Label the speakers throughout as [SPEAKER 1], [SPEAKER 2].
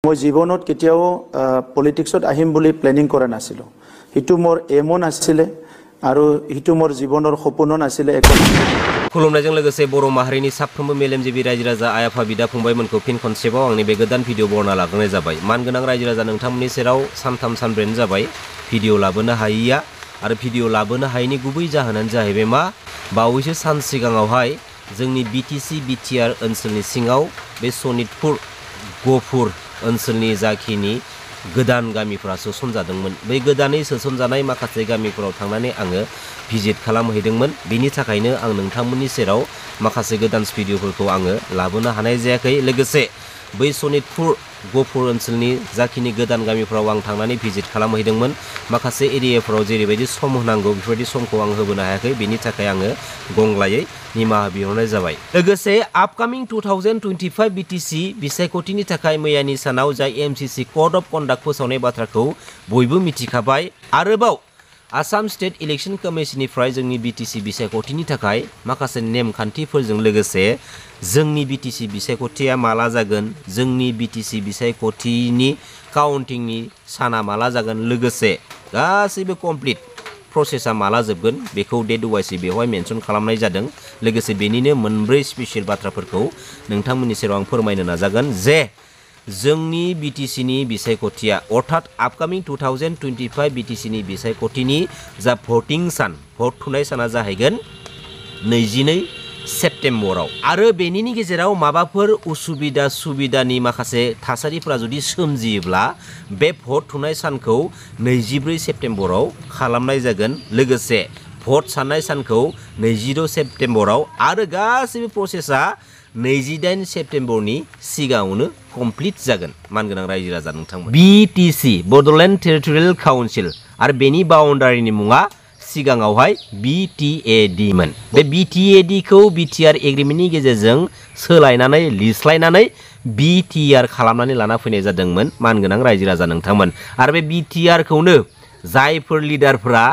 [SPEAKER 1] মই জীৱনত কেতিয়াও পলিটিক্সত আহিম বুলি প্লেনিং কৰা নাছিলোঁ। হিটো মোৰ এমো নাছিলে আৰু হিটো মোৰ জীৱনৰ সপোনো নাছিলে।
[SPEAKER 2] खुलुमनायजों लोगोसे बर' माहारिनि साफ्रोमबो मेलेमजिबि रायजो राजा आइ आफा बिदा फंबायमोनखौ फिन खनसेबाव आंनि बे गोदान भिडिअ बरना लाग्रोनाय जाबाय। मानगोनां रायजो राजा नोंथांमोननि सेराव सानथाम सानब्रैयानो जाबाय भिडिअ लाबोनो हायैया आरो भिडिअ लाबोनो हायैनि गुबै जाहोनानो जाहैबाय मा बावैसो सान सिगाङावहाय जोंनि बिटिसि बिटिआर ओनसोलनि सिङाव बे सनितपुर गफुर ओनसोलनि जाखिनि गोदान गामिफोरा सोसनजादोंमोन। बै गोदानै सोसनजानाय माखासे गामिफोराव थांनानै आङो भिजिट खालामहैदोंमोन। बिनि थाखायनो आं नोंथांमोननि सेराव माखासे गोदान भिडिअफोरखौ आङो लाबोनो हानाय जायाखै। लोगोसे बै सनितपुर गफुर ओनसोलनि जाखिनि गोदान गामिफोराव आं थांनानै भिजिट खालामहैदोंमोन। माखासे एरियाफोराव जेरैबायदि सम होनांगौ बेफोरबायदि समखौ आं होबोनो हायाखै। बेनि थाखाय आङो गंग्लायै निमाहा बिहरनाय जाबाय। लोगोसे आपकामिं 2025 बिटिसि बिसायख'थिनि थाखाय मैयानि सानाव जाय एमसिसि कड अफ कन्डाक्ट फोसावनाय बाथ्राखौ बयबो मिथिखाबाय। आरोबाव आसाम स्टेट इलेक्शन कमिशननिफ्राय जोंनि बिटिसि बिसायख'थिनि थाखाय माखासे नेमखान्थिफोरजों लोगोसे जोंनि बिटिसि बिसायख'थिया माला जागोन, जोंनि बिटिसि बिसायख'थिनि काउन्टिंनि साना माला जागोन, लोगोसे गासैबो कमप्लिट प्रसेसा माला जोबगोन बेखौ डेट वाइसै बेवहाय मेनसन खालामनाय जादों। लोगोसे बेनिनो मोनब्रै स्पेसियेल बाथ्राफोरखौ नोंथांमोननि सेराव आं फोरमायनो नाजागोन जे जोंनि बिटिसिनि बिसायख'थिया अर्थात आपकामिं 2025 बिटिसिनि बिसायख'थिनि जा भटिं सान, भट थुनाय साना जाहैगोन 22 सेप्तेम्बराव। आरो बेनिनि गेजेराव माबाफोर उसुबिदा सुबिदानि माखासे थासारिफोरा जुदि सोमजियोब्ला बे भट थुनाय सानखौ 24 सेप्तेम्बराव खालामनाय जागोन। लोगोसे भट साननाय सानखौ 22 सेप्तेम्बराव आरो गासैबो प्रसेसा 28 सेप्तेम्बरनि सिगाङावनो कमप्लिट जागोन। मानगोनां रायजो राजा नोंथांमोन बिटिसि बड'लेण्ड टेरिटरियेल काउन्सिल आरो बेनि बाउन्डारिनि मुङा सिगाङावहाय बिटिएडि मोन। बे बिटिएडिखौ बिटिआर एग्रिमेन्टनि गेजेरजों सोलायनानै लिरस्लायनानै बिटिआर खालामनानै लाना फैनाय जादोंमोन। मानगोनां रायजो राजा नोंथांमोन आरो बे बिटिआरखौनो जायफोर लिडारफोरा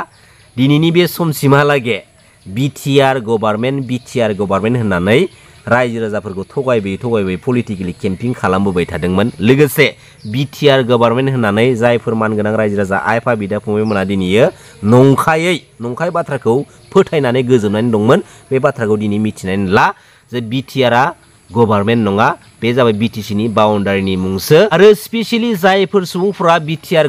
[SPEAKER 2] दिनैनि बे समसिमहालागै बिटिआर गभार्नमेन्ट होननानै रायजो राजाफोरखौ थगायबोयै पलिटिकेलि केम्पिं खालामबोबाय थादोंमोन। लोगोसे बिटिआर गभार्नमेन्ट होननानै जायफोर मानगोनां रायजो राजा आइ आफा बिदा फंबायमोना दिनैयो नंखाय बाथ्राखौ फोथायनानै गोजोननानै दंमोन। बे बाथ्राखौ दिनै मिथिनानै ला जे बिटिआरआ गभार्नमेन्ट नङा, बे जाबाय बिटिसिनि बाउन्डारिनि मुंसो। आरो स्पेसियेलि जायफोर सुबुंफोरा बिटिआर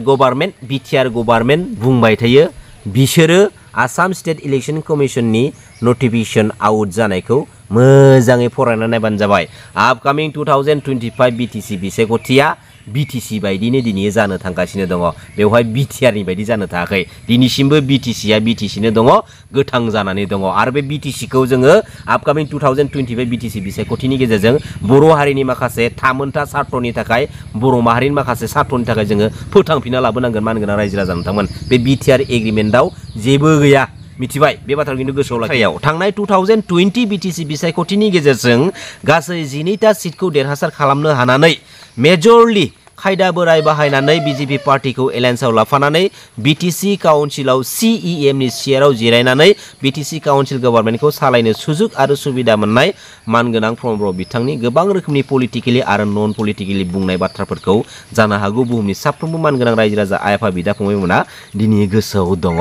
[SPEAKER 2] गभार्नमेन्ट बुंबाय थायो बिसोरो आसाम स्टेट इलेक्शन कमिशननि नटिफिकेशन आउट जानायखौ मोजाङै फरायना नायबानो जाबाय। आपकामिं 2025 बिटिसि बिसायख'थिया बिटिसि बायदिनो दिनै जानो थांगासिनो दङ। बेवहाय बिटिआरनि बायदि जानो थाङाखै। दिनैसिमबो बिटिसिया बिटिसिनो दङ, गोथां जानानै दङ। आरो बे बिटिसिखौ जोङो आपकामिं 2025 बिटिसि बिसायख'थिनि गेजेरजों बर' हारिनि माखासे थामोनथा सार्थनि थाखाय, बर' माहारिनि माखासे सार्थनि थाखाय जोङो फोथांफिनना लाबोनांगोन। मानगोनां रायजो राजा नोंथांमोन बे बिटिआर एग्रिमेन्टआव जेबो गैया, मिथिबाय? बे बाथ्राखौ खिन्थु गोसोआव लाखियाव थांनाय 2020 बिटिसि बिसायख'थिनि गेजेरजों गासै 12टा सिटखौ देरहासार खालामनो हानानै मेजरलि खायदा बोराय बाहायनानै बिजेपि पार्टिखौ एलायन्सआव लाफानानै बिटिसि काउन्सिलाव सिइएमनि चेयाराव जिरायनानै बिटिसि काउन्सिल गभर्नमेन्टखौ सालायनो सुजुग आरो सुबिदा मोननाय मानगोनां प्रमद बर' बिथांनि गोबां रोखोमनि पलिटिकेलि आरो नन पलिटिकेलि बुंनाय बाथ्राफोरखौ जानो हागौ बुहुमनि साफ्रोमबो मानगोनां रायजो राजा आइ आफा बिदा फंबायमोना दिनै गोसोआव दङ।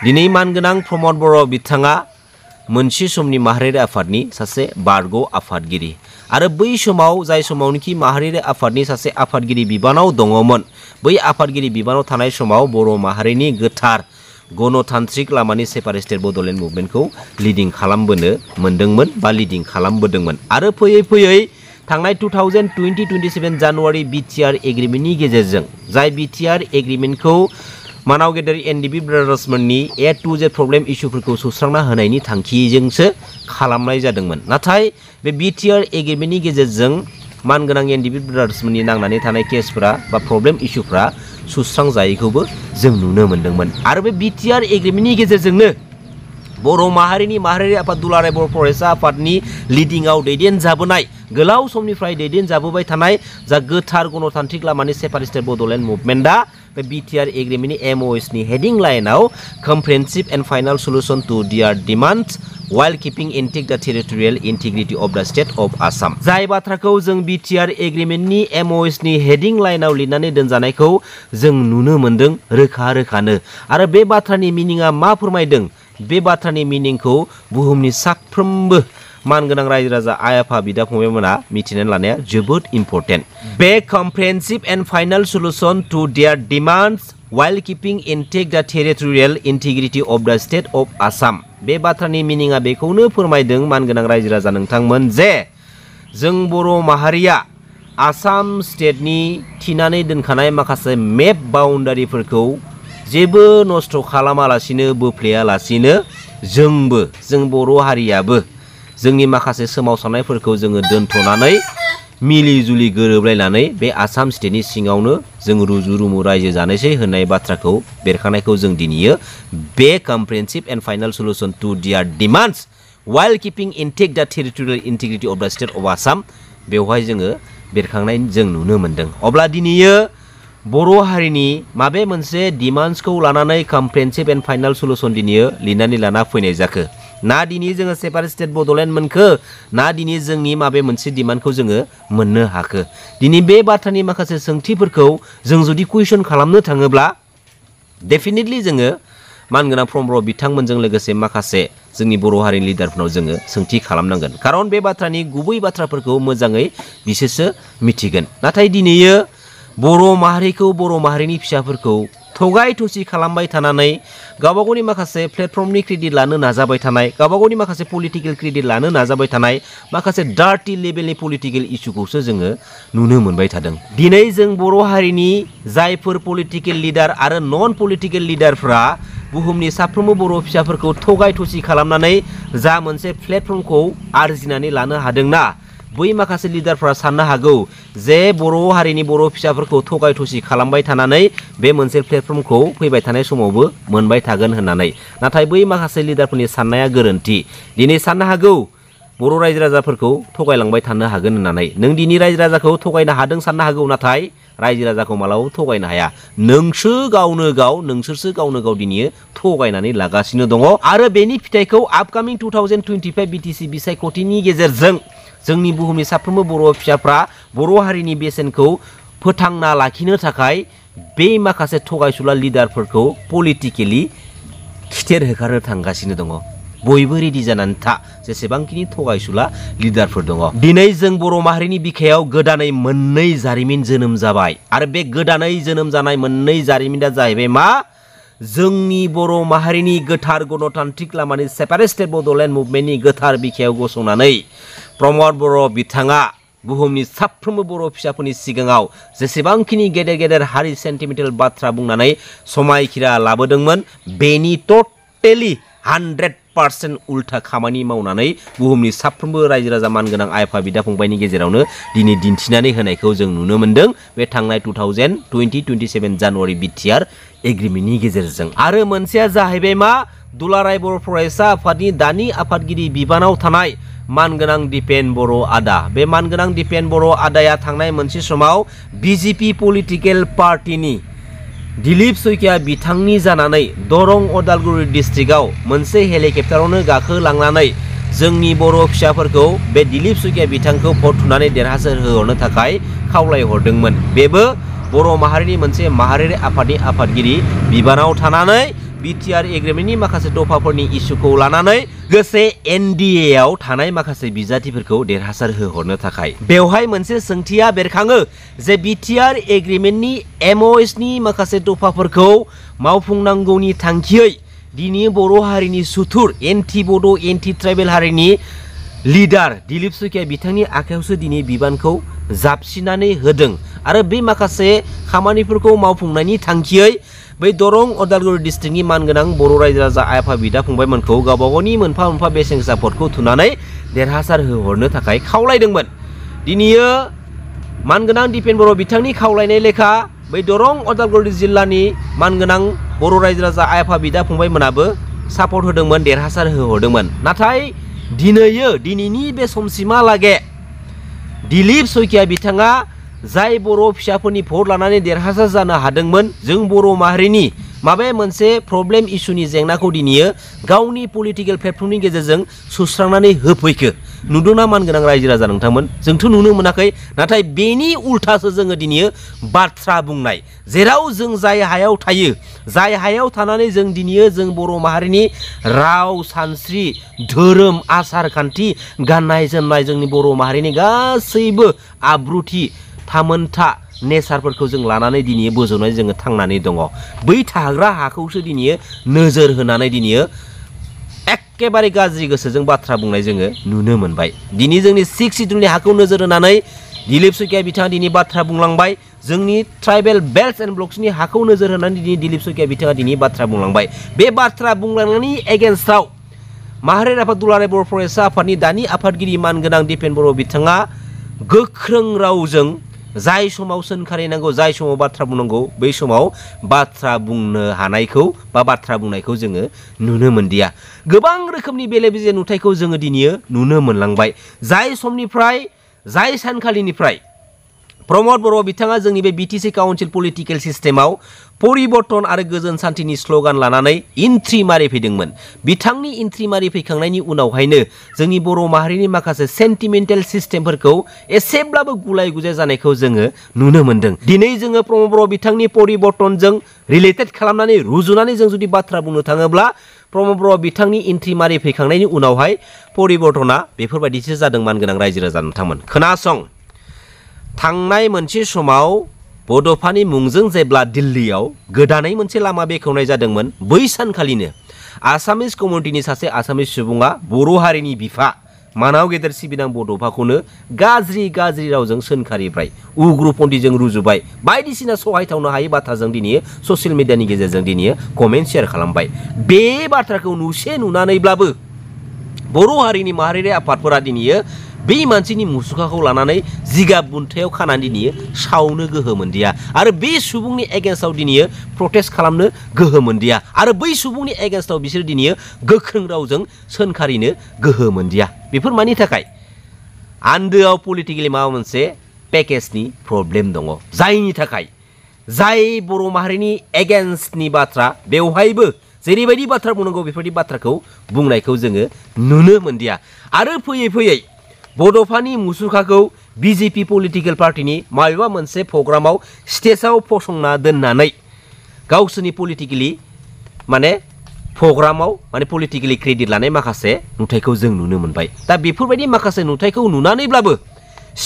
[SPEAKER 2] दिनै मानगोनां प्रमद बर' बिथाङा मोनसे समनि माहारियारि आफादनि सासे बारग' आफादगिरि आरो बै समाव जाय समावनोखि माहारियारि आफादनि सासे आफादगिरि बिबानाव दङमोन, बै आफादगिरि बिबानाव थानाय समाव बर' माहारिनि गोथार गणतान्त्रिक लामानि सेपारेटिस्ट बड'लेण्ड मुभमेन्टखौ लिडिं खालामबोनो मोनदोंमोन बा लिडिं खालामबोदोंमोन। आरो फैयै थांनाय 2027 जानुवारि बिटिआर एग्रिमेन्टनि गेजेरजों जाय बिटिआर एग्रिमेन्टखौ मानाव गेदेर एनडिपि ब्रादार्समोननि ए टु जेड प्रब्लेम इस्युफोरखौ सुस्रांना होनायनि थांखिजोंसो खालामनाय जादोंमोन। नाथाय बे बिटिआर एग्रिमेन्टनि गेजेरजों मानगोनां एनडिपि ब्रादार्समोननि नांनानै थानाय केसफोरा बा प्रब्लेम इस्युफ्रा सुस्रांजायैखौबो जों नुनो मोन्दोंमोन। आरो बे बिटिआर एग्रिमेन्टनि गेजेरजोंनो बर' माहारिनि माहारियारि आफाद दुलाराय बर' फरायसा आफादनि लिडिंआव दैदेनजाबोनाय गोलाव समनिफ्राय दैदेनजाबोबाय थानाय जा गोथार गणतान्त्रिक लामानि सेपारेटिस्ट बड'लेण्ड मुभमेन्टआ बे बिटिआर एग्रीमेंटनि MOS नि हेडिं लाइनाव comprehensive and final solution to their demands while keeping intact the territorial integrity of the state of Assam जाय बाथ्राखौ जों बिटिआर एग्रीमेंटनि MOS नि हेडिं लाइनाव लिरनानै दोनजानायखौ जों नुनो मोनदों रोखा-रोखानो आरो बे बाथ्रानि मिनिंआ मा फोरमायदों बे बाथ्रानि मिनिंखौ बुहुमनि साफ्रोमबो मानगोनां रायजो राजा आइ आफा बिदा फंबायमोना मिथिनानै लानाया जोबोद इम्पर्टेन्ट बे comprehensive and final solution to their demands while keeping intact the territorial integrity of the state of Assam बे बाथ्रानि मिनिंआ बेखौनो फोरमायदों मानगोनां रायजो राजा नोंथांमोन जे जों बर' माहारिया आसाम स्टेटनि थिनानै दोनखानाय माखासे मेप बाउन्डारिफोरखौ जेबो नस्थ' खालामालासिनो बोफ्लेयालासिनो जों बर' हारियाबो जोंनि माखासे सोमावसारनायफोरखौ जोङो दोनथ'नानै मिलि जुलि गोरोबलायनानै बे आसाम स्टेटनि सिङावनो जों रुजु रुमु रायजो जानोसै होननाय बाथ्राखौ बेरखांनायखौ जों दिनैयो बे comprehensive and final solution to their demands while keeping intact the territorial integrity of the state of Assam बेवहाय जोङो बेरखांनाय जों नुनो मोनदों अब्ला दिनैयो बर' हारिनि माबे मोनसे डिमांड्सखौ लानानै कम्प्रिहेन्सिव एन्ड फाइनाल सल्युशन दिनैयो लिरनानै लाना फैनाय जाखो ना दिनै जोङो सेपारेट स्टेट बड'लेण्ड मोनखो ना दिनै जोंनि माबे मोनसे डिमान्डखौ जोङो मोननो हाखो दिनै बे बाथ्रानि माखासे सोंथिफोरखौ जों जुदि कुइसन खालामनो थाङोब्ला डेफिनेटलि जोङो मानगोनां प्रमब्र बिथांमोनजों लोगोसे माखासे जोंनि बर' हारिनि लिडारफोरनाव जोङो सोंथि खालामनांगोन खारन बे बाथ्रानि गुबै बाथ्राफोरखौ मोजाङै बिसोरसो मिथिगोन नाथाय दिनैयो बर' माहारिखौ बर' माहारिनि फिसाफोरखौ थगाय थसि खालामबाय थानानै गावबागावनि माखासे प्लेटफर्मनि क्रेडिट लानो नाजाबाय थानाय गावबागावनि माखासे पलिटिकेल क्रेडिट लानो नाजाबाय थानाय माखासे डार्टी लेभेलनि पलिटिकेल इस्युखौसो जोङो नुनो मोनबाय थादों दिनै जों बर' हारिनि जायफोर पलिटिकेल लिडार आरो नन पलिटिकेल लिडारफ्रा बुहुमनि साफ्रोमबो बर' फिसाफोरखौ थगाय थसि खालामनानै जा मोनसे प्लेटफर्मखौ आरजिनानै लानो हादोंना बै माखासे लिडारफ्रा साननो हागौ जे बर' हारिनि बर' फिसाफोरखौ थगाय थसि खालामबाय थानानै बे मोनसे प्लेटफर्मखौ फैबाय थानाय समावबो मोनबाय थागोन होननानै नाथाय बै माखासे लिडारफोरनि साननाया गोरोन्थि दिनै साननो हागौ बर' रायजो राजाफोरखौ थगायलांबाय थानो हागोन होननानै नों दिनै रायजो राजाखौ थगायनो हादों साननो हागौ नाथाय रायजो राजाखौ मालाबाबो थगायनो हाया नोंसोरसो गावनो गाव दिनै थगायनानै लागासिनो दङ आरो बेनि फिथाइखौ आपकामिं 2025 बिटिसि बिसायख'थिनि गेजेरजों जोंनि बुहुमनि साफ्रोमबो बर' फिसाफ्रा बर' हारिनि बेसेनखौ फोथांना लाखिनो थाखाय बे माखासे थगायसुला लिडारफोरखौ पलिटिकेलि खिथेर होखारनो थांगासिनो दङ बयबो रेडि जानानै था जेसेबांखिनि थगायसुला लिडारफोर दङ दिनै जों बर' माहारिनि बिखायाव गोदानै मोननै जारिमिन जोनोम जाबाय आरो बे गोदानै जोनोम जानाय मोननै जारिमिना जाहैबाय मा जोंनि बर' माहारिनि गोथार गणतान्त्रिक लामानि सेपारेट स्टेट बड'लेण्ड मुभमेन्टनि गोथार बिखायाव गसंनानै प्रमद बर' बिथाङा बुहुमनि साफ्रोमबो बर' फिसाफोरनि सिगाङाव जेसेबांखिनि गेदेर गेदेर हारि सेन्टिमेन्टेल बाथ्रा बुंनानै समायखिरा लाबोदोंमोन बेनि टटेलि 100% उल्था खामानि मावनानै बुहुमनि साफ्रोमबो रायजो राजा मानगोनां आइ आफा बिदा फंबायनि गेजेरावनो दिनै दिन्थिनानै होनायखौ जों नुनो मोनदों बे थांनाय 2027 जानुवारि बिटिआर एग्रिमेन्टनि गेजेरजों आरो मोनसेया जाहैबाय मा दुलाराय बर' फरायसा आफादनि दानि आफादगिरि बिबानाव थानाय मानगोनां दिपेन बर' आदा बे मानगोनां दिपेन बर' आदाया थांनाय मोनसे समाव बिजेपि पलिटिकेल पार्टिनि दिलीप सैकिया बिथांनि जानानै दरं अदालगुरि डिस्ट्रिक्टआव मोनसे हेलिकप्टारावनो गाखोलांनानै जोंनि बर' फिसाफोरखौ बे दिलीप सैकिया बिथांखौ भट थुनानै देरहासार होहरनो थाखाय खावलायहरदोंमोन बेबो बर' माहारिनि मोनसे माहारियारि आफादनि आफादगिरि बिबानाव थानानै बिटिआर एग्रिमेन्टनि माखासे दफाफोरनि इस्युखौ लानानै लोगोसे एनडिए आव थानाय माखासे बिजाथिफोरखौ देरहासार होहरनो थाखाय बेवहाय मोनसे सोंथिया बेरखाङो जे बिटिआर एग्रिमेन्टनि एमओएसनि माखासे दफाफोरखौ मावफुंनांगौनि थांखियै दिनै बर' हारिनि सुथुर एन्टि बड' एन्टि ट्राइबेल हारिनि लिडार दिलीप सैकिया बिथांनि आखायावसो दिनै बिबानखौ जाबसिनानै होदों आरो बे माखासे खामानिफोरखौ मावफुंनायनि थांखियै बै दरं अदालगुरि डिस्ट्रिक्टनि मानगोनां बर' रायजो राजा आइ आफा बिदा फंबायमोनखौ गावबागावनि मोनफा मोनफा बेसेन गोसा भटखौ थुनानै देरहासार होहरनो थाखाय खावलायदोंमोन दिनैयो मानगोनां दिपेन बर' बिथांनि खावलायनाय लेखा बै दरं अदालगुरि जिल्लानि मानगोनां बर' रायजो राजा आइ आफा बिदा फंबायमोनाबो सापर्ट होदोंमोन देरहासार होहरदोंमोन नाथाय दिनैनि बे समसिमहालागै दिलीप सैकिया बिथाङा जाय बर' फिसाफोरनि भट लानानै देरहासार जानो हादोंमोन जों बर' माहारिनि माबे मोनसे प्रब्लेम इस्युनि जेंनाखौ दिनैयो गावनि पलिटिकेल प्लेटफर्मनि गेजेरजों सुस्रांनानै होफैखो नुदोंना मानगोनां रायजो राजा नोंथांमोन जोंथ' नुनो मोनाखै नाथाय बेनि उल्थासो जोङो दिनैयो बाथ्रा बुंनाय जेराव जों जाय हायाव थायो जाय हायाव थानानै जों दिनैयो जों बर' माहारिनि राव सानस्रि धोरोम आसार खान्थि गाननाय जोमनाय जोंनि बर' माहारिनि गासैबो आब्रुथि थामोनथा नेचारफोरखौ जों लानानै दिनै बोजबनानै जोङो थांनानै दङ बै थाग्रा हाखौसो दिनै नोजोर होनानै दिनै एखेबारे गाज्रि गोसोजों बाथ्रा बुंनाय जोङो नुनो मोनबाय दिनै जोंनि 6 सिड्युलनि हाखौ नोजोर होनानै दिलीप शइकिया बिथाङा दिनै बाथ्रा बुंलांबाय जोंनि ट्राइबेल बेल्ट एन्ड ब्लक्सनि हाखौ नोजोर होनानै दिनै दिलीप शइकिया बिथाङा दिनै बाथ्रा बुंलांबाय बे बाथ्रा बुंलांनायनि एगेन्स्टआव माहारियारि आफाद दुलाराय बर' फरायसा आफादनि दानि आफादगिरि मानगोनां दिपेन बर' बिथाङा गोख्रों रावजों जाय समाव सोंखारिनांगौ जाय समाव बाथ्रा बुंनांगौ बै समाव बाथ्रा बुंनो हानायखौ बा बाथ्रा बुंनायखौ जोङो नुनो मोनदिया गोबां रोखोमनि बेले बेजे नुथायखौ जोङो दिनै नुनो मोनलांबाय जाय समनिफ्राय जाय सानखालिनिफ्राय प्रमद बर' बिथाङा जोंनि बे बिटिसि काउन्सिल पलिटिकेल सिस्टेमाव परिबर्तन आरो गोजोन सान्थिनि स्ल'गान लानानै इन्ट्रि मारिफैदोंमोन बिथांनि इन्ट्रि मारिफैखांनायनि उनावहायनो जोंनि बर' माहारिनि माखासे सेन्टिमेन्टेल सिस्टेमफोरखौ एसेब्लाबो गुलाय गुजाय जानायखौ जोङो नुनो मोन्दों दिनै जोङो प्रमद बर' बिथांनि परिबर्तनजों रिलेटेड खालामनानै रुजुनानै जों जुदि बाथ्रा बुंनो थाङोब्ला प्रमद बर' बिथांनि इन्ट्रि मारिफैखांनायनि उनावहाय परिबर्तना बेफोरबायदिसो जादों मानगोनां रायजो राजा नोंथांमोन खोनासं थांनाय मोनसे समाव बड'फानि मुंजों जेब्ला दिल्लीयाव गोदानै मोनसे लामा बेखेवनाय जादोंमोन बै सानखालिनो आसामिस कमिउनिटिनि सासे आसामिस सुबुङा बर' हारिनि बिफा मानाव गेदेर सिबिनां बड'फाखौनो गाज्रि रावजों सोंखारिबाय उग्रपन्थिजों रुजुबाय बायदिसिना सहायथावनो हायै बाथ्राजों दिनै ससियेल मिडियानि गेजेरजों दिनै कमेन्ट शेयार खालामबाय बे बाथ्राखौ नुसेनुनानैब्लाबो बर' हारिनि माहारियारि आफादफोरा दिनै बै मानसिनि मुसुखाखौ लानानै जिगाब बुन्थायाव खानानै दिनै सावनो गोहो मोनदिया आरो बे सुबुंनि एगेन्स्टआव दिनै प्रटेस्ट खालामनो गोहो मोनदिया आरो बै सुबुंनि एगेन्स्टआव बिसोर दिनै गोख्रों रावजों सोंखारिनो गोहो मोनदिया बेफोर मानि थाखाय आन्दोआव पलिटिकेलि माबा मोनसे पेकेजनि प्रब्लेम दङ जायनि थाखाय जाय बर' माहारिनि एगेन्स्टनि बाथ्रा बेवहायबो जेरैबायदि बाथ्रा बुंनांगौ बेफोरबायदि बाथ्राखौ बुंनायखौ जोङो नुनो मोनदिया आरो फैयै फैयै बड'फानि मुसुखाखौ बिजेपि पलिटिकेल पार्टिनि माबेबा मोनसे प्रग्रामाव स्टेजआव फसंना दोननानै गावसोरनि पलिटिकेलि माने प्रग्रामाव माने पलिटिकेलि क्रेडिट लानाय माखासे नुथायखौ जों नुनो मोनबाय दा बेफोरबायदि माखासे नुथायखौ नुनानैब्लाबो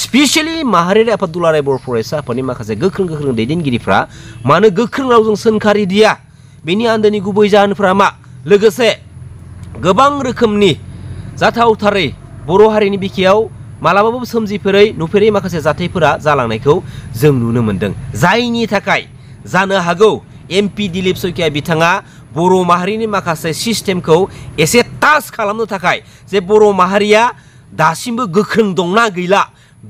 [SPEAKER 2] स्पेशेलि माहारियारि आफाद दुलाराय बर' फरायसा आफादनि माखासे गोख्रों दैदेनगिरिफ्रा मानो गोख्रों रावजों सोंखारिदिया बेनि आन्दोनि गुबै जाहोनफोरा मा लोगोसे गोबां रोखोमनि जाथावथारै बर' हारिनि बिखायाव मालाबाबो सोमजिफेरै नुफेरै माखासे जाथायफोरा जालांनायखौ जों नुनो मोन्दों जायनि थाखाय जानो हागौ एमपि दिलीप शइकिया बिथाङा बर' माहारिनि माखासे सिस्टेमखौ एसे टाच खालामनो थाखाय जे बर' माहारिया दासिमबो गोख्रों दंना गैला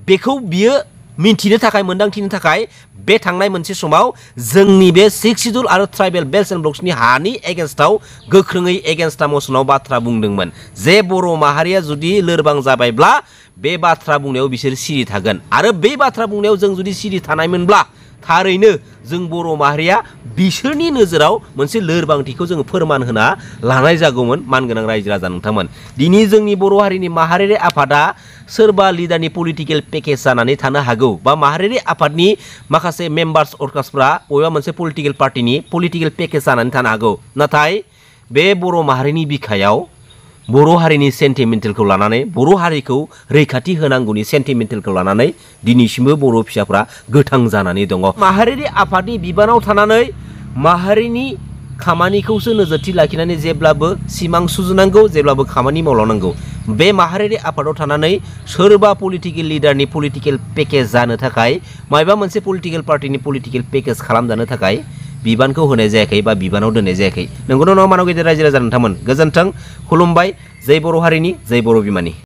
[SPEAKER 2] बेखौ बियो मिन्थिनो थाखाय मोन्दांथिनो थाखाय बे थांनाय मोनसे समाव जोंनि बे 6 सिड्युल आरो ट्राइबेल बेल्ट एन्ड ब्लक्सनि हानि एगेन्स्टआव गोख्रोङै एगेन्स्टा मोसनाव बाथ्रा बुंदोंमोन जे बर' माहारिया जुदि लोरबां जाबायब्ला बे बाथ्रा बुंनायाव बिसोर सिरि थागोन आरो बे बाथ्रा बुंनायाव जों जुदि सिरि थानायमोनब्ला थारैनो जों बर' माहारिया बिसोरनि नोजोराव मोनसे लोरबांथिखौ जोङो फोरमान होना लानाय जागौमोन मानगोनां रायजो राजा नोंथांमोन दिनै जोंनि बर' हारिनि माहारियारि आफादा सोरबा लिडारनि पलिटिकेल पेकेज जानानै थानो हागौ बा माहारियारि आफादनि माखासे मेम्बार्स अर्गान्सफ्रा बबेबा मोनसे पलिटिकेल पार्टिनि पलिटिकेल पेकेज जानानै थानो हागौ नाथाय बे बर' माहारिनि बिखायाव बर' हारिनि सेन्टिमेन्टेलखौ लानानै बर' हारिखौ रैखाथि होनांगौनि सेन्टिमेन्टेलखौ लानानै दिनैसिमबो बर' फिसाफ्रा गोथां जानानै दङ माहारियारि आफादनि बिबानाव थानानै माहारिनि खामानिखौसो नोजोरथि लाखिनानै जेब्लाबो सिमां सुजुनांगौ जेब्लाबो खामानि मावलांनांगौ बे माहारियारि आफादाव थानानै सोरबा पलिटिकेल लिडारनि पलिटिकेल पेकेज जानो थाखाय माबा मोनसे पलिटिकेल पार्टिनि पलिटिकेल पेकेज खालामजानो थाखाय बिबानखौ होनाय जायाखै बा बिबानाव दोननाय जायाखै नंगौना नङा मानव गेदेर रायजो राजा नोंथांमोन गोजोन्थों खुलुमबाय जै बर' हारिनि जै बर' बिमानि